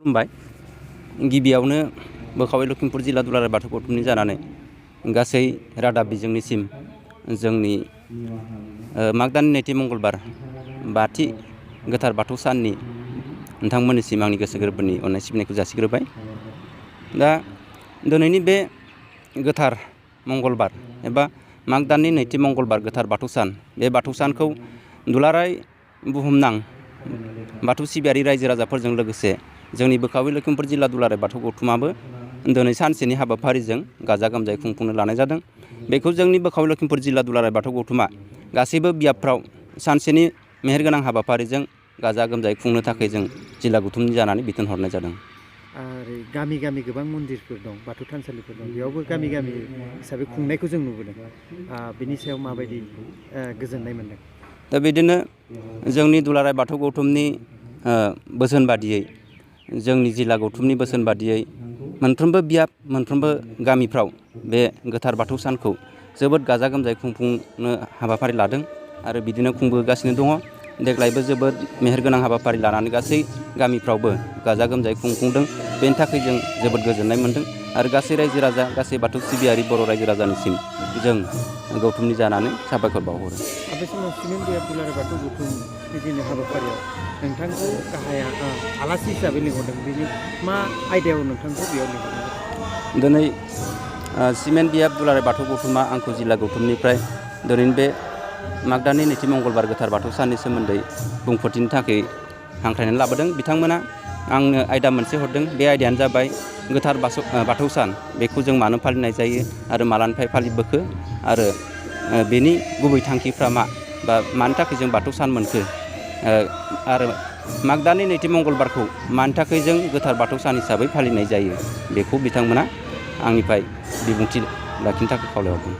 खुलुमबाय। गिबियावनो बोखावै लखिमपुर जिल्ला दुलाराय बाथौ गौथुमनि जानानै गासै रादाब बिजोंनिसिम जोंनि माग दाननि नैथि मंगलबार बाथि गोथार बाथौ साननि नोंथांमोननिसिम आंनि गोसो गोरबोनि अननाय सिबिनायखौ जासिग्रोबाय। दा दिनैनि बे गोथार मंगलबार एबा माग दाननि नैथि मंगलबार गोथार बाथौ सान, बे बाथौ सानखौ दुलाराय बुहुमनां बाथौ सिबियारि रायजो राजाफोरजों लोगोसे जोंनि बोखावै लखिमपुर जिल्ला दुलाराय बाथौ गौथुमाबो दिनै सानसेनि हाबाफारिजों गाजा गोमजायै खुंफुंनो लानाय जादों। बेखौ जोंनि बोखावै लखिमपुर जिल्ला दुलाराय बाथौ गौथुमा गासैबो बियाबफ्राव सानसेनि मेहेरगोनां हाबाफारिजों गाजा गोमजायै खुंनो थाखाय जों जिल्ला गौथुमनि जानानै बिथोन हरनाय जादों। आरो गामि गामि गोबां मन्दिरफोर दं, बाथौ थानसालिफोर दं, बेयावबो गामि गामि हिसाबै खुंनायखौ जों नुबोदों। बिनि सायाव माबायदि गोजोननाय मोनदों? दा बिदिनो जोंनि दुलाराय बाथौ गौथुमनि बोसोन बादियै, जोंनि जिल्ला गौथुमनि बोसोन बादियै मोनफ्रोमबो बियाब, मोनफ्रोमबो गामिफ्राव बे गोथार बाथौ सानखौ जोबोद गाजा गोमजायै खुंफुंनो हाबाफारि लादों आरो बिदिनो खुंबोगासिनो दङ। देग्लायबो जोबोद मेहेरगोनां हाबाफारि लानानै गासै गामिफ्रावबो गाजा गोमजायै खुंफुंदों। बेनि थाखाय जों जोबोद गोजोननाय मोन्दों आरो गासै रायजो राजा, गासै बाथौ सिबियारि बर' रायजो राजानिसिम जों गौथुमनि जानानै साबायखर बावहरो। बे समाव सिमेन्ट बियाब दुलाराय बाथौ गौथुम बिदिनो हाबाफारियाव नोंथांखौ गाहाया आलासि हिसाबै लिंहरदों। बेनि मा आयदायाव नोंथांखौ बेयाव लिंहरदों? दिनै सिमेन्ट बियाब दुलाराय बाथौ गौथुमा आंखौ जिल्ला गौथुमनिफ्राय दिनैनि बे माग दाननि नैथि मंगलबार गोथार बाथौ साननि सोमोन्दै बुंफोरथिनि थाखाय हांख्रायनानै लाबोदों। बिथांमोना आंनो आयदा मोनसे हरदों। बे आयदायानो जाबाय गोथार बाथौ सान। बेखौ जों मानो फालिनाय जायो आरो मालानिफ्राय फालिबोखो आरो बेनि गुबै थांखिफ्रा मा, बा मानि थाखाय जों बाथौ सान मोनखो, आरो माग दाननि नैथि मंगलबारखौ मानि थाखाय जों गोथार बाथौ सान हिसाबै फालिनाय जायो, बेखौ बिथांमोना आंनिफ्राय बिबुंथि लाखिनो थाखाय खावलायहरदों।